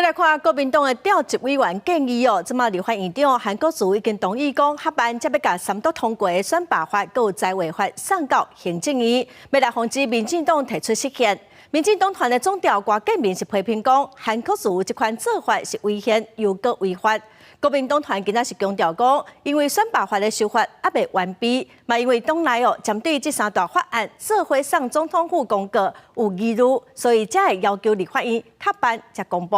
再來看國民黨的召集委員建議哦，這馬立法院長韓國瑜已經同意講，較慢才欲共三讀通過的選罷法閣有在劃法送到行政院，欲來防止民進黨提出釋憲。民進黨團的總召郭建明是批評講，韓國瑜這款做法是違憲又閣違法。國民黨團今仔是強調講，因為選罷法的修法猶未完備，嘛因為黨內哦針對這三大法案做伙送總統府公告有疑慮，所以才會要求立法院較慢才公布。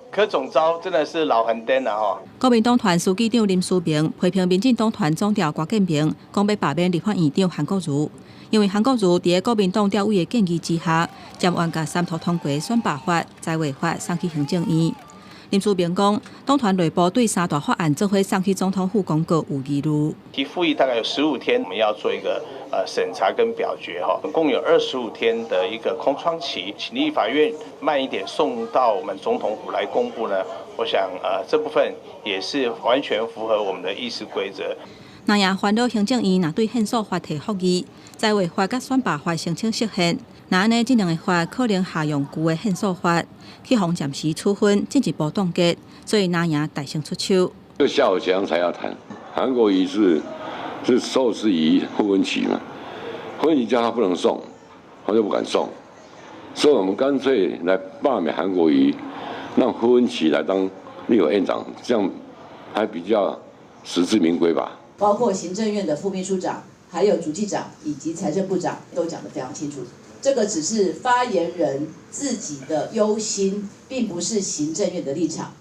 柯總召真的是老番顛啦吼！國民黨團書記長林思明批評民進黨團總召郭建明，講欲罷免立法院長韓國瑜，因為韓國瑜佇咧國民黨召委的建議之下，暫緩共三讀通過選罷法、在劃法送去行政院。林思明講，黨團內部對三大法案做伙送去總統府公告有疑慮。提復議大概有十五天，我們要做一個審查跟表決哈，總共有25天的一個空窗期，請立法院慢一點送到我們總統府來公布呢。我想這部分也是完全符合我們的議事規則。藍營煩惱行政院若對憲訴法提覆議，在劃法佮選罷法申請釋憲，若按呢這兩个法可能下用舊的憲訴法，去予暫時處分，進一步凍結，所以藍營大聲出手。這下午怎樣才要談？韓國瑜是受制於傅崐萁嘛？傅崐萁叫他不能送，他就不敢送，所以我們乾脆來罷免韓國瑜，讓傅崐萁來當立法院長，這樣還比較實至名歸吧。包括行政院的副秘書長、還有主計長以及財政部長都講得非常清楚，這個只是發言人自己的憂心，並不是行政院的立場。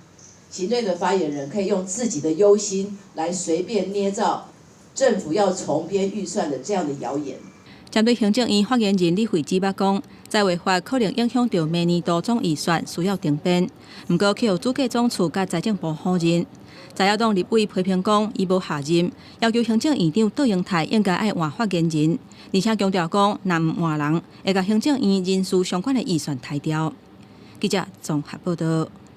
行政院的發言人可以用自己的憂心來隨便捏造政府要重編預算的這樣的謠言。針對行政院發言人李慧芝捌講，在劃法可能影響著明年度總預算，需要重編。毋過，去予主計總處佮財政部否認。在野黨立委批評講，伊無下任，要求行政院長卓榮泰應該愛換發言人，而且強調講，若毋換人，會共行政院人事相關的預算刣掉。記者綜合報道。